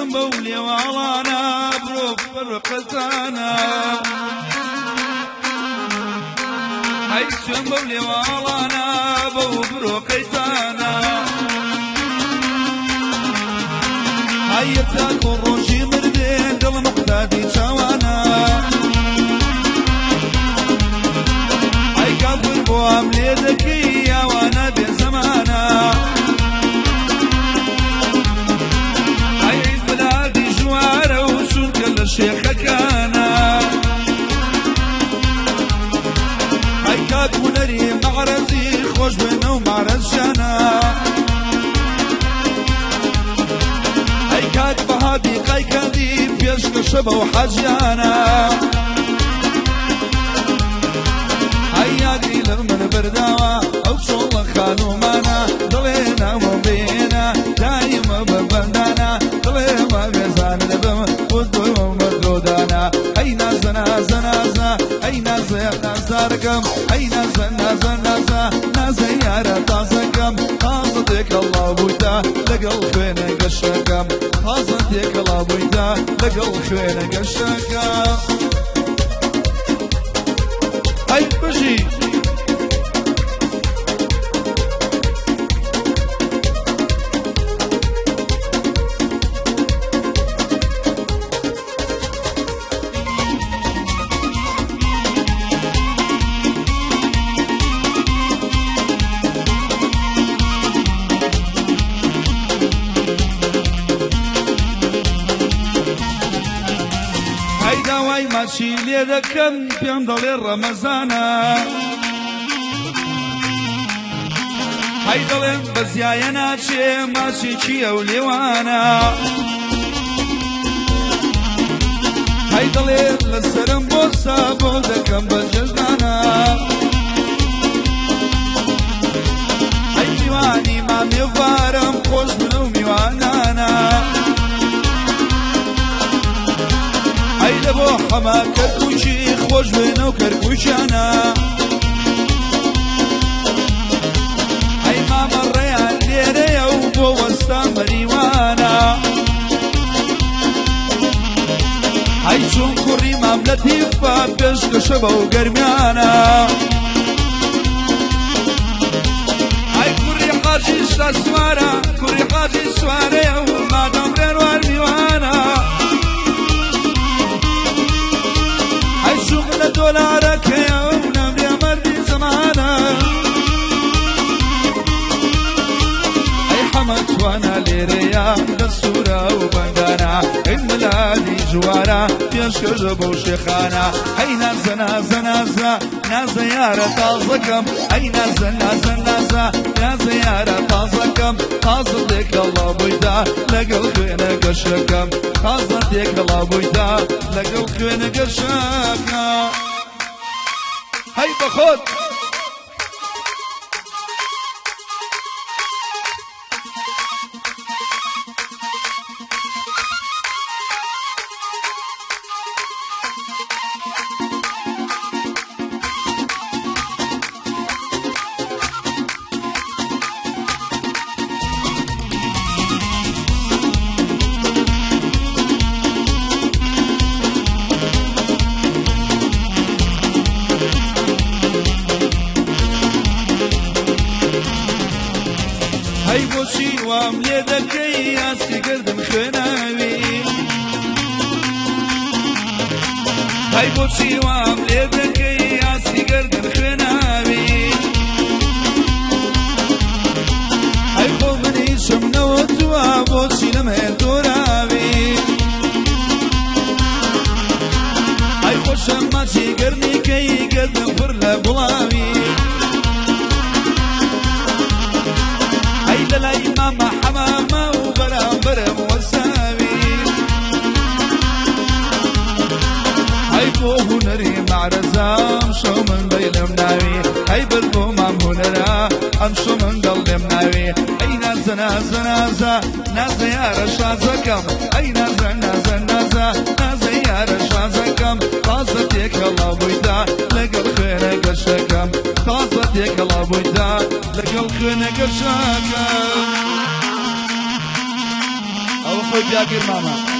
سوێن بەو لێواڵانە برۆ پڕقەتانە هەی سوێن بەو لێواڵانە بەو برۆ قەیتانە هەیە تاکۆ ڕۆژی مردێن دڵم قوتابی چاوانە ئەی کافر بۆ ئەم لێ دەکەی یاوانە بێ زەمانە ئەی عید بلادی ژوارە و چونکە لە شێخەکانە ئەی کاک هونەری مەعرەزی خۆش بێنە و مەعرەز ژیانە ئەی کاک بەهادی قایکاندی پێشکەشە بەو حەجیانە ئەی یادی لە من برداوە ئەو چۆڵە خانومانە دڵێ ناوم بێنە دایمە بە بەندانە دڵێ ما بێزانە دەبم بۆ مردۆدانە ئەی نازە نازە نازە ئەی نازە نازدارەکەم ئەی نازە نازە نازە نازە یارە تازەکەم تازە تێکەڵا بوویتە لەگەڵ خوێنە گەشەکەم تازە تێکەڵا بوویتە لەگەڵ خوێنە گەشەکەم ئەی بژی ئەی داوای ماچی لێ دەکەم پێم دەڵێ ڕەمەزانە هەی دەڵێم بەزیایە ناچێ ماچێکی ئەو لێوانە هەی دەڵێ لەسەرم بۆ سابۆ دەکەم بە جەژنانە هەی میوانی مامێوارم خۆش بن و میوانانە ئەی لە بۆ حەما کەرکوچی خۆش بێنە و کەرکوچیانە ئەی مامە ڕێیان لێرەیە و بۆ وەستا مەریوانە ئەی چۆن کوڕی مام لەتیفە پێشکەشە بەو گەرمیانە ئەی کوڕی حاجی شا سوارە کوڕی حاجی سوارەیە و مادەم ڕێنوار میوانە ئەی شوق لە دۆلارەکەیە و نەمرێ مەردی زەمانە ئەی حەمە توانا لێرەیە لە سوورە و بەندانە ئەی ملادی جوارە پێشکەشە بەو شێخانە ئەی نازە نازە نازە نازە یارە تازەکەم ئەی نازە نازە نازە نازە یارە تازەکەم تازە تێکەڵا بوویدا لەگەڵ خوێنە گەشەکەم تازە تێکەڵا بوویدا لەگەڵ خوێنە گەشەکە هەی بەخۆت هەی بۆچی وام لێ دەکەی ئاستی گردم خوێناوی هەی بۆچی وام لێ دەکەی ئاستی گردم خوێناوی هەی خۆ من هیچم نەوتووە بۆچی لەم هێندۆراوی ئەی خۆشم ماچی گەرمیکەی گردم پڕ لە گوڵاوی ئەی لەلای مامە حەمامە و بەرامبەرم وەساوی ئەی بۆ هونەری مەعرەزام شەو من بەیلم ناوی ئەی بەر بۆ مام هونەرە ئەمشەو من دڵێم ناوی ئەی نازە نازە نازە نازە یارە شازەکەم ئەی نازە نازە نازە نازە یارە شازەکەم تازە تێکەڵا بوویدا لەگەڵ خوێنە گەشەکەم تازە تێکەڵا بوویدا لەگەڵ خوێنە گەشەکەم. ئەوە خۆی پیاگیر مامە.